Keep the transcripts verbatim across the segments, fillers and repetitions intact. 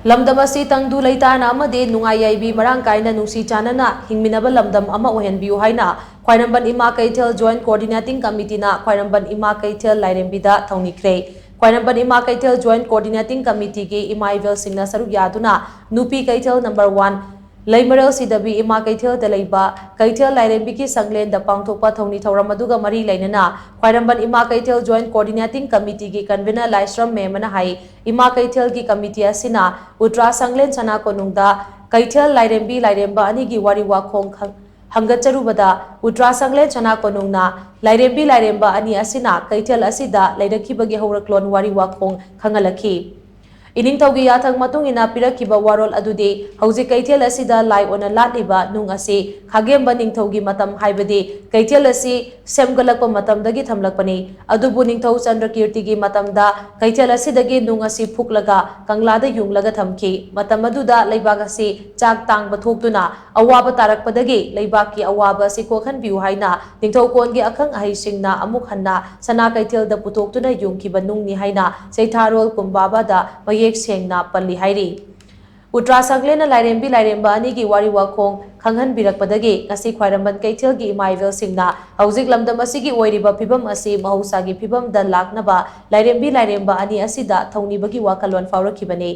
ꯂꯝꯗꯝ ꯑꯁꯤ ꯇꯪꯗꯨ ꯂꯩꯇꯥꯅ ꯑꯃꯗꯤ ꯅꯨꯡꯉꯥꯏ ꯌꯥꯏꯕꯤ ꯃꯔꯥꯡ ꯀꯥꯏꯅ ꯅꯨꯡꯁꯤ ꯆꯥꯟꯅꯅ ꯍꯤꯡꯃꯤꯟꯅꯕ ꯂꯝꯗꯝ ꯑꯃ ꯑꯣꯏꯍꯟꯕꯤꯌꯨ ꯍꯥꯏꯅ ꯈ꯭ꯋꯥꯏꯔꯝꯕꯟ ꯏꯃꯥ ꯀꯩꯊꯦꯜ Joint Coordinating Committeeꯅ ꯈ꯭ꯋꯥꯏꯔꯝꯕꯟ ꯏꯃꯥ ꯀꯩꯊꯦꯜ ꯂꯥꯏꯔꯦꯝꯕꯤꯗ ꯊꯧꯅꯤꯈ꯭ꯔꯦ꯫ ꯈ꯭ꯋꯥꯏꯔꯝꯕꯟ ꯏꯃꯥ ꯀꯩꯊꯦꯜ Joint Coordinating Committeeꯒꯤ ꯏꯃꯥ ꯏꯕꯦꯜꯁꯤꯡꯅ ꯁꯔꯨꯛ ꯌꯥꯗꯨꯅ ꯅꯨꯄꯤ ꯀꯩꯊꯦꯜ number one, ꯂꯩꯃꯔꯦꯜ ꯁꯤꯗꯕꯤ ꯏꯃꯥ ꯀꯩꯊꯦꯜꯗ ꯂꯩꯕ ꯀꯩꯊꯦꯜ ꯂꯥꯏꯔꯦꯝꯕꯤꯒꯤ ꯁꯪꯂꯦꯟꯗ ꯄꯥꯡꯊꯣꯛꯄ ꯊꯧꯅꯤ ꯊꯧꯔꯝ ꯑꯗꯨꯒ ꯃꯔꯤ ꯂꯩꯅꯅ ꯈ꯭ꯋꯥꯏꯔꯝꯕꯟ ꯏꯃꯥ ꯀꯩꯊꯦꯜ Joint Coordinating Committeeꯒꯤ convener ꯂꯥꯏꯁ꯭ꯔꯝ ꯃꯦꯝꯃꯅ ꯍꯥꯏ, ꯏꯃꯥ ꯀꯩꯊꯦꯜꯒꯤ committee ꯑꯁꯤꯅ ꯎꯇ꯭ꯔꯥ ꯁꯪꯂꯦꯟ ꯁꯅꯥ ꯀꯣꯅꯨꯡꯗ ꯀꯩꯊꯦꯜ ꯂꯥꯏꯔꯦꯝꯕꯤ ꯂꯥꯏꯔꯦꯝꯕ ꯑꯅꯤꯒꯤ ꯋꯥꯔꯤ ꯋꯥꯈꯣꯡ ꯈꯪ-, ꯍꯪꯒꯠꯆꯔꯨꯕꯗ ꯎꯇ꯭ꯔꯥ ꯁꯪꯂꯦꯟ ꯁꯅꯥ ꯀꯣꯅꯨꯡꯅ ꯂꯥꯏꯔꯦꯝꯕꯤ ꯂꯥꯏꯔꯦꯝꯕ ꯑꯅꯤ ꯑꯁꯤꯅ ꯀꯩꯊꯦꯜ ꯑꯁꯤꯗ ꯂꯩꯔꯛꯈꯤꯕꯒꯤ ꯍꯧꯔꯛꯂꯣꯟ ꯋꯥꯔꯤ ꯋꯥꯈꯣꯡ ꯈꯪꯍꯜꯂꯛꯈꯤ꯫ ꯏꯅꯤꯡꯊꯧꯒꯤ ꯌꯥꯊꯪ ꯃꯇꯨꯡ ꯏꯟꯅ ꯄꯤꯔꯛꯈꯤꯕ ꯋꯥꯔꯣꯜ ꯑꯗꯨꯗꯤ ꯍꯧꯖꯤꯛ ꯀꯩꯊꯦꯜ ꯑꯁꯤꯗ ꯂꯥꯏ ꯑꯣꯟꯅ ꯂꯥꯠꯂꯤꯕ ꯅꯨꯡ ꯑꯁꯤ ꯈꯥꯒꯦꯝꯕ ꯅꯤꯡꯊꯧꯒꯤ ꯃꯇꯝ ꯍꯥꯏꯕꯗꯤ ꯀꯩꯊꯦꯜ ꯑꯁꯤ ꯁꯦꯝꯒꯠꯂꯛꯄ ꯃꯇꯝꯗꯒꯤ ꯊꯝꯂꯛꯄꯅꯤ꯫ ꯑꯗꯨꯕꯨ ꯅꯤꯡꯊꯧ ꯆꯟꯗ꯭ꯔꯀꯤꯔꯇꯤꯒꯤ ꯃꯇꯝꯗ ꯀꯩꯊꯦꯜ ꯑꯁꯤꯗꯒꯤ ꯅꯨꯡ ꯑꯁꯤ ꯐꯨꯛꯂꯒ ꯀꯪꯂꯥꯗ ꯌꯨꯡꯂꯒ ꯊꯝꯈꯤ꯫ ꯃꯇꯝ ꯑꯗꯨꯗ ꯂꯩꯕꯥꯛ ꯑꯁꯤ ꯆꯥꯛ ꯇꯥꯡꯕ ꯊꯣꯛꯇꯨꯅ ꯑꯋꯥꯕ ꯇꯥꯔꯛꯄꯗꯒꯤ ꯂꯩꯕꯥꯛꯀꯤ ꯑꯋꯥꯕ ꯑꯁꯤ ꯀꯣꯛꯍꯟꯕꯤꯌꯨ ꯍꯥꯏꯅ ꯅꯤꯡꯊꯧꯀꯣꯟꯒꯤ ꯑꯈꯪ ꯑꯍꯩꯁꯤꯡꯅ ꯑꯃꯨꯛ ꯍꯟꯅ ꯁꯅꯥ ꯀꯩꯊꯦꯜꯗ ꯄꯨꯊꯣꯛꯇꯨꯅ ꯌꯨꯡꯈꯤꯕ ꯅꯨꯡꯅꯤ ꯍꯥꯏꯅ ꯆꯩꯊꯥꯔꯣꯜ ꯀꯨꯝꯕꯥꯕꯥꯗ ꯃꯌꯦꯛ ꯁꯦꯡꯅ ꯄꯜꯂꯤ ꯍꯥꯏꯔꯤ꯫ ꯎꯇ꯭ꯔꯥ ꯁꯪꯂꯦꯟꯅ ꯂꯥꯏꯔꯦꯝꯕꯤ ꯂꯥꯏꯔꯦꯝꯕ ꯑꯅꯤꯒꯤ ꯋꯥꯔꯤ ꯋꯥꯈꯣꯡ ꯈꯪꯍꯟꯕꯤꯔꯛꯄꯗꯒꯤ ꯉꯁꯤ ꯈ꯭ꯋꯥꯏꯔꯝꯕꯟ ꯀꯩꯊꯦꯜꯒꯤ ꯏꯃꯥ ꯏꯕꯦꯜꯁꯤꯡꯅ ꯍꯧꯖꯤꯛ ꯂꯝꯗꯝ ꯑꯁꯤꯒꯤ ꯑꯣꯏꯔꯤꯕ ꯐꯤꯕꯝ ꯑꯁꯤ ꯃꯍꯧꯁꯥꯒꯤ ꯐꯤꯕꯝꯗ ꯂꯥꯛꯅꯕ ꯂꯥꯏꯔꯦꯝꯕꯤ ꯂꯥꯏꯔꯦꯝꯕ ꯑꯅꯤ ꯑꯁꯤꯗ ꯊꯧꯅꯤꯕꯒꯤ ꯋꯥꯈꯜꯂꯣꯟ ꯐꯥꯎꯔꯛꯈꯤꯕꯅꯤ꯫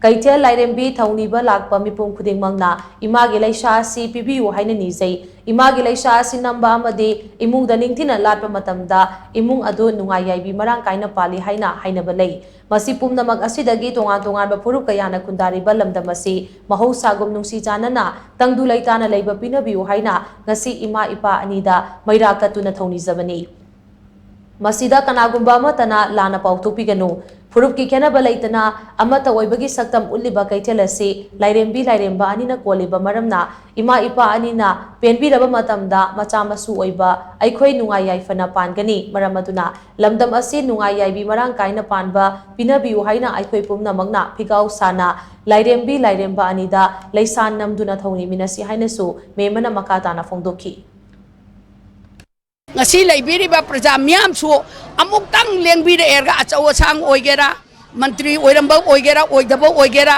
ꯀꯩꯊꯦꯜ ꯂꯥꯏꯔꯦꯝꯕꯤ ꯊꯧꯅꯤꯕ ꯂꯥꯛꯄ ꯃꯤꯄꯨꯝ ꯈꯨꯗꯤꯡꯃꯛꯅ ꯏꯃꯥꯒꯤ ꯂꯩꯁꯥ ꯑꯁꯤ ꯄꯤꯕꯤꯌꯨ ꯍꯥꯏꯅ ꯅꯤꯖꯩ꯫ ꯏꯃꯥꯒꯤ ꯂꯩꯁꯥ ꯑꯁꯤ ꯅꯝꯕ ꯑꯃꯗꯤ ꯏꯃꯨꯡꯗ ꯅꯤꯡꯊꯤꯅ ꯂꯥꯠꯄ ꯃꯇꯝꯗ ꯏꯃꯨꯡ ꯑꯗꯨ ꯅꯨꯡꯉꯥꯏ ꯌꯥꯏꯕꯤ ꯃꯔꯥꯡ ꯀꯥꯏꯅ ꯄꯥꯜꯂꯤ ꯍꯥꯏꯅ ꯍꯥꯏꯅꯕ ꯂꯩ꯫ ꯃꯁꯤ ꯄꯨꯝꯅꯃꯛ ꯑꯁꯤꯗꯒꯤ ꯇꯣꯉꯥꯟ ꯇꯣꯉꯥꯟꯕ ꯐꯨꯔꯨꯞ ꯀꯌꯥꯅ ꯈꯨꯟꯗꯥꯔꯤꯕ ꯂꯝꯗꯝ ꯑꯁꯤ ꯃꯍꯧꯁꯥꯒꯨꯝ ꯅꯨꯡꯁꯤ ꯆꯥꯟꯅꯅ ꯇꯪꯗꯨ ꯂꯩꯇꯥꯅ ꯂꯩꯕ ꯄꯤꯅꯕꯤꯌꯨ ꯍꯥꯏꯅ ꯉꯁꯤ ꯏꯃꯥ ꯏꯄꯥ ꯑꯅꯤꯗ ꯃꯩꯔꯥ ꯀꯠꯇꯨꯅ ꯊꯧꯅꯤꯖꯕꯅꯤ꯫ ꯃꯁꯤꯗ ꯀꯅꯥꯒꯨꯝꯕ ꯑꯃꯠꯇꯅ ꯂꯥꯟꯅ ꯄꯥꯎꯊꯣꯛꯄꯤꯒꯅꯨ꯫ ꯐꯨꯔꯨꯞꯀꯤ ꯈꯦꯠꯅꯕ ꯂꯩꯇꯅ ꯑꯃꯠꯇ ꯑꯣꯏꯕꯒꯤ ꯁꯛꯇꯝ ꯎꯠꯂꯤꯕ ꯀꯩꯊꯦꯜ ꯑꯁꯤ ꯂꯥꯏꯔꯦꯝꯕꯤ ꯂꯥꯏꯔꯦꯝꯕ ꯑꯅꯤꯅ ꯀꯣꯜꯂꯤꯕ ꯃꯔꯝꯅ ꯏꯃꯥ ꯏꯄꯥ ꯑꯅꯤꯅ ꯄꯦꯟꯕꯤꯔꯕ ꯃꯇꯝꯗ ꯃꯆꯥ ꯃꯁꯨ ꯑꯣꯏꯕ ꯑꯩꯈꯣꯏ ꯅꯨꯡꯉꯥꯏ ꯌꯥꯏꯐꯅ ꯄꯥꯟꯒꯅꯤ꯫ ꯃꯔꯝ ꯑꯗꯨꯅ ꯂꯝꯗꯝ ꯑꯁꯤ ꯅꯨꯡꯉꯥꯏ ꯌꯥꯏꯕꯤ ꯃꯔꯥꯡ ꯀꯥꯏꯅ ꯄꯥꯟꯕ ꯄꯤꯅꯕꯤꯌꯨ ꯍꯥꯏꯅ ꯑꯩꯈꯣꯏ ꯄꯨꯝꯅꯃꯛꯅ ꯐꯤꯒꯥꯎ ꯁꯥꯅ ꯂꯥꯏꯔꯦꯝꯕꯤ ꯂꯥꯏꯔꯦꯝꯕ ꯑꯅꯤꯗ ꯂꯩꯁꯥꯟ ꯅꯝꯗꯨꯅ ꯊꯧꯅꯤꯃꯤꯟꯅꯁꯤ ꯍꯥꯏꯅꯁꯨ ꯃꯦꯝꯃꯅ ꯃꯈꯥ ꯇꯥꯅ ꯐꯣꯡꯗꯣꯛꯈꯤ꯫ ꯉꯁꯤ ꯂꯩꯕꯤꯔꯤꯕ ꯄ꯭ꯔꯖꯥ ꯃꯤꯌꯥꯝꯁꯨ ꯑꯃꯨꯛꯇꯪ ꯂꯦꯡꯕꯤꯔꯛꯑꯦꯔꯒ ꯑꯆꯧ ꯑꯁꯥꯡ ꯑꯣꯏꯒꯦꯔꯥ, ꯃꯟꯇ꯭ꯔꯤ ꯑꯣꯏꯔꯝꯕ ꯑꯣꯏꯒꯦꯔꯥ, ꯑꯣꯏꯗꯕ ꯑꯣꯏꯒꯦꯔꯥ,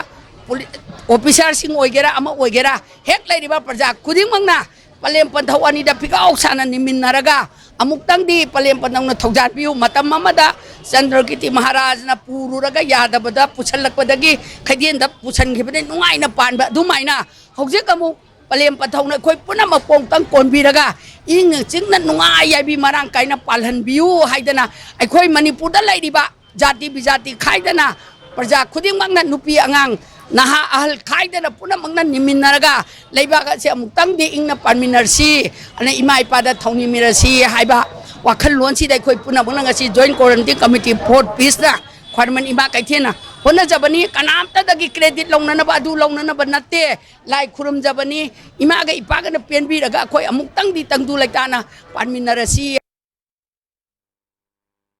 ꯄꯨꯂꯤ-, ꯑꯣꯐꯤꯁꯥꯔꯁꯤꯡ ꯑꯣꯏꯒꯦꯔꯥ, ꯑꯃ ꯑꯣꯏꯒꯦꯔꯥ, ꯍꯦꯛ ꯂꯩꯔꯤꯕ ꯄ꯭ꯔꯖꯥ ꯈꯨꯗꯤꯡꯃꯛꯅ ꯄꯂꯦꯝ ꯄꯟꯊꯧ ꯑꯅꯤꯗ ꯐꯤꯒꯥꯎ ꯁꯥꯅ ꯅꯤꯃꯤꯟꯅꯔꯒ ꯑꯃꯨꯛꯇꯪꯗꯤ ꯄꯂꯦꯝ ꯄꯟꯊꯧꯅ ꯊꯧꯖꯥꯟꯕꯤꯌꯨ꯫ ꯃꯇꯝ ꯑꯃꯗ ꯆꯟꯗ꯭ꯔꯀꯤꯔꯇꯤ ꯃꯍꯥꯔꯥꯖꯅ ꯄꯨꯔꯨꯔꯒ ꯌꯥꯗꯕꯗ ꯄꯨꯁꯜꯂꯛꯄꯗꯒꯤ ꯈꯩꯗꯦꯟꯗ ꯄꯨꯁꯟꯈꯤꯕꯅꯤ, ꯅꯨꯡꯉꯥꯏꯅ ꯄꯥꯟꯕ꯫ ꯑꯗꯨꯃꯥꯏꯅ ꯍꯧꯖꯤꯛ ꯑꯃꯨꯛ ꯄꯂꯦꯝ ꯄꯟꯊꯧꯅ ꯑꯩꯈꯣꯏ ꯄꯨꯝꯅꯃꯛ ꯄꯣꯡꯇꯪ ꯀꯣꯟꯕꯤꯔꯒ ꯏꯪꯅ ꯆꯤꯛꯅ ꯅꯨꯡꯉꯥꯏ ꯌꯥꯏꯕꯤ ꯃꯔꯥꯡ ꯀꯥꯏꯅ ꯄꯥꯜꯍꯟꯕꯤꯌꯨ ꯍꯥꯏꯗꯅ ꯑꯩꯈꯣꯏ ꯃꯅꯤꯄꯨꯔꯗ ꯂꯩꯔꯤꯕ ꯖꯥꯇꯤ ꯕꯤꯖꯥꯇꯤ ꯈꯥꯏꯗꯅ ꯄ꯭ꯔꯖꯥ ꯈꯨꯗꯤꯡꯃꯛꯅ, ꯅꯨꯄꯤ ꯑꯉꯥꯡ ꯅꯍꯥ ꯑꯍꯜ ꯈꯥꯏꯗꯅ ꯄꯨꯝꯅꯃꯛꯅ ꯅꯤꯃꯤꯟꯅꯔꯒ ꯂꯩꯕꯥꯛ ꯑꯁꯤ ꯑꯃꯨꯛꯇꯪꯗꯤ ꯏꯪꯅ ꯄꯥꯟꯃꯤꯟꯅꯔꯁꯤ, ꯑꯗꯨꯅ ꯏꯃꯥ ꯏꯄꯥꯗ ꯊꯧꯅꯤꯃꯤꯟꯅꯔꯁꯤ ꯍꯥꯏꯕ ꯋꯥꯈꯜꯂꯣꯟꯁꯤꯗ ꯑꯩꯈꯣꯏ ꯄꯨꯝꯅꯃꯛꯅ ꯉꯁꯤ Joint Coordinating Committee for Peaceꯅ, ꯈ꯭ꯋꯥꯏꯔꯝꯕꯟ ꯏꯃꯥ ꯀꯩꯊꯦꯜꯅ ꯍꯣꯠꯅꯖꯕꯅꯤ꯫ ꯀꯅꯥꯝꯇꯗꯒꯤ credit ꯂꯧꯅꯅꯕ, ꯑꯗꯨ ꯂꯧꯅꯅꯕ ꯅꯠꯇꯦ꯫ ꯂꯥꯏ ꯈꯨꯔꯨꯝꯖꯕꯅꯤ, ꯏꯃꯥꯒ ꯏꯄꯥꯒꯅ ꯄꯦꯟꯕꯤꯔꯒ ꯑꯩꯈꯣꯏ ꯑꯃꯨꯛꯇꯪꯗꯤ ꯇꯪꯗꯨ ꯂꯩꯇꯥꯅ ꯄꯥꯟꯃꯤꯟꯅꯔꯁꯤ꯫